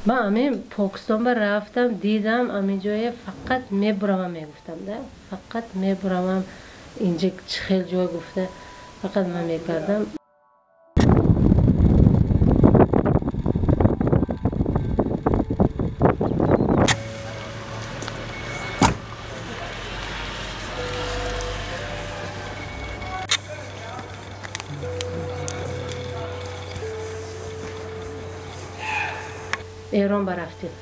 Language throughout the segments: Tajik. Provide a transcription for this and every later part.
Ман ҳамин Покистон ба рафтам, дидам ҳамин ҷое фақат мебуравам мегуфтам да, фақат мебуравам инҷа чӣ хел ҷой гуфта фақат ман мекардам. Эрон ба рафтем.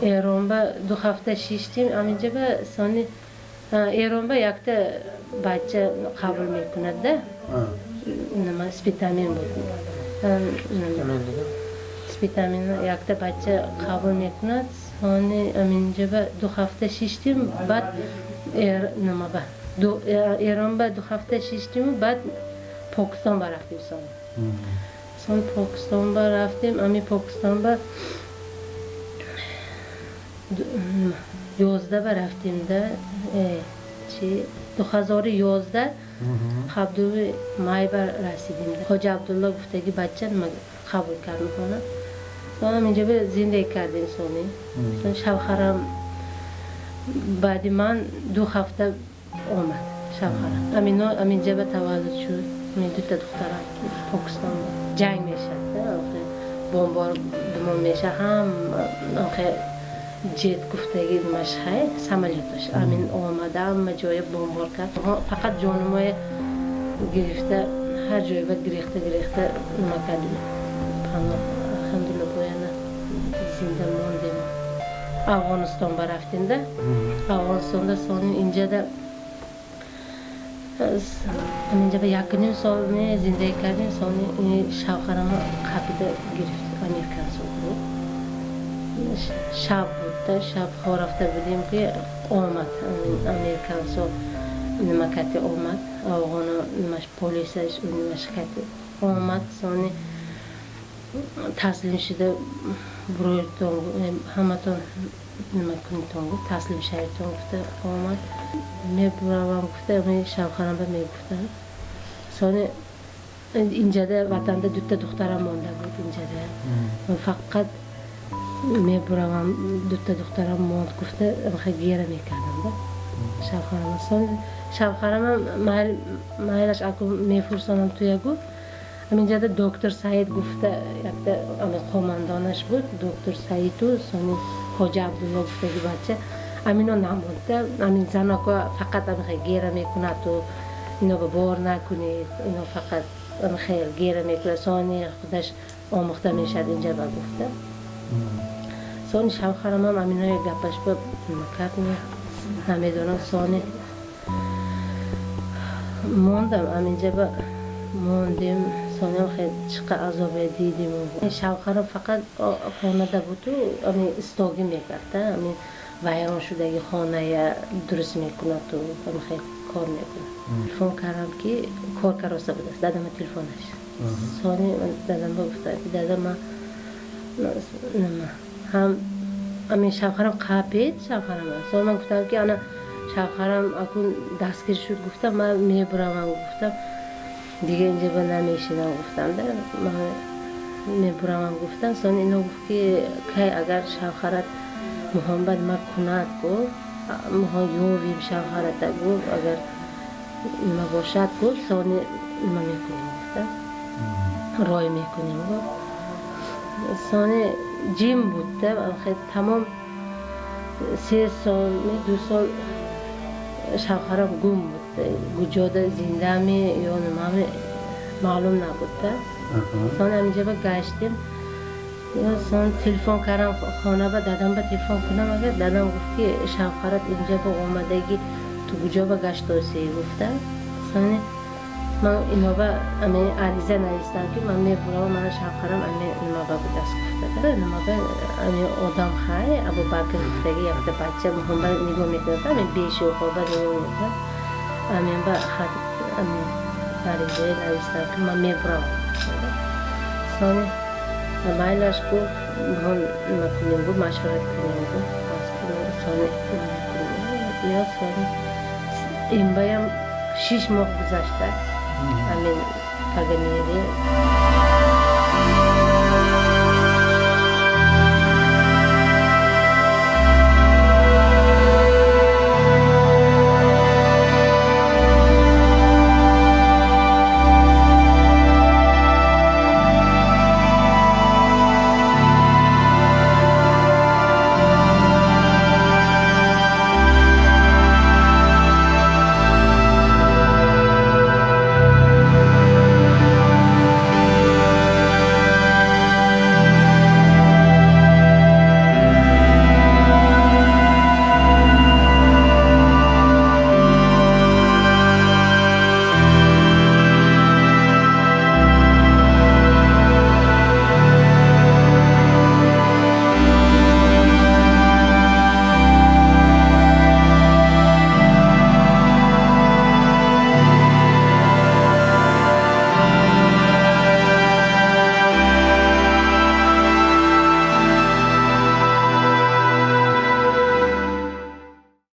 Эрон ба 2 ҳафта шиштем, ҳаминҷа ба сони Эрон ба якта бача қабул мекунад да. Нама Спитамен буд. Спитамен якта бача қабул мекунад, сони ҳаминҷа ба 2 ҳафта шиштем, баъд нама ба Эрон ба 2 ҳафта шиштем, баъд Покистон ба рафтем сони. Сон Покистон ба рафтем, ҳамин Покистон ба 11 ба рафтем да, чи 2011 7 май ба расидем. Хоҷа Абдулло гуфтаги бача ма қабул кард мехона. Сон инҷа ба зиндагӣ кардем сони. Сон шавҳарам баъди ман 2 ҳафта омад шавҳарам. Амино аминҷа ба таваллуд шуд. Ман дута духтарам Покистон ҷанг мешад, бомбардумон мешад, ҳам ҷет гуфтаги машхай самолёташ амин омада ҳама ҷоя бомбор кард. Фақат ҷонумоя гирифта ҳар ҷое ба гирехта гирехта нима кардем. Паноҳ алҳамдулилла бояна зинда мондем. Афғонистон ба рафтем да. Афғонистонда сони инҷада инҷа ба 1.5 сол зиндагӣ кардем. Сони шавҳарама қапида гирифт американсо буд. Шаб буд, шаб хоб рафта будем ки омад американсо нима кати омад, афғоно нимаш полисаш нимаш кати омад. Сони таслим шуда буройтон ҳаматон нима кунитон гуфт, таслим шавитон гуфта омад. Мебуравам гуфта шавҳарам ба мегуфтам. Сони инҷада ватанда дута духтарам монда буд инҷада. Фақат мебуравам дута духтарам монд гуфта гера мекардам да шавҳарам. Сони шавҳарамам майлаш аку мефурсонам туя гуфт. Ҳаминҷада доктор Саид гуфта якта қомандонаш буд, доктор Саиду сони Хоҷа Абдулло гуфтаги бача амино намонда. Амин заноко фақат амихе гера мекунаду ино ба бор накунед, ино фақат амихе гера мекунад, сони худаш омӯхта мешад инҷа ба гуфта. Сони шавҳарамам аминои гапаш ба нима кард, намедонам. Сони мондам аминҷа ба мондем. Сониам хел чиқа азобе дидем. Шавҳарам фақат хонада буду ами истогӣ мекард, ами вайрон шудаги хоная дуруст мекунаду ами хел кор мекунад. Телефон кардам ки кор кароса будааст, дадама телефонаш. Сони дадам ба гуфта ки дадама ҳам ами шавҳарам қапед шавҳарам. Сони ман гуфтам ки ана шавҳарам акун дастгир шуд гуфтам, ман мебуравам гуфтам. Дига инҷа ба намешинам гуфтам да, ман мебуравам гуфтам. Сони ино гуфт ки кай агар шавҳарат муҳаббат ма кунад гуфт, моҳо ёвим шавҳарата гуфт, агар нима бошад гуфт, сони нима мекунем гуфта, рой мекунем гуфт. Сони ҷим буд да, тамом 3 сол 2 сол шавҳарам гум буд. Куҷода зиндами ё нимами маълум набуд да. Сони ҳаминҷа ба гаштем. Сон телефон кардам хона ба дадам ба телефон кунам, агар дадам гуфт ки шавҳарат инҷа ба омадаги ту куҷо ба гаштосӣ гуфта. Сони ман иноба ами ариза навистам ки ман мебуравам, мана шавҳарам ами нима ба будааст гуфта. Нима ба ами одам хай Абубакр гуфтаги якта бача муҳаммад нигоҳ мекунад, ами бешӯхоба нигоҳ мекунад. Амин ба хат ами ариза навистам ки ман мебуравам. Сони майлаш гуфт, мо нима кунем гуфт, машварат кунем гуфт. Сони нима кунем. Ё сони имбаям 6 моҳ гузашта. Амин пагамери.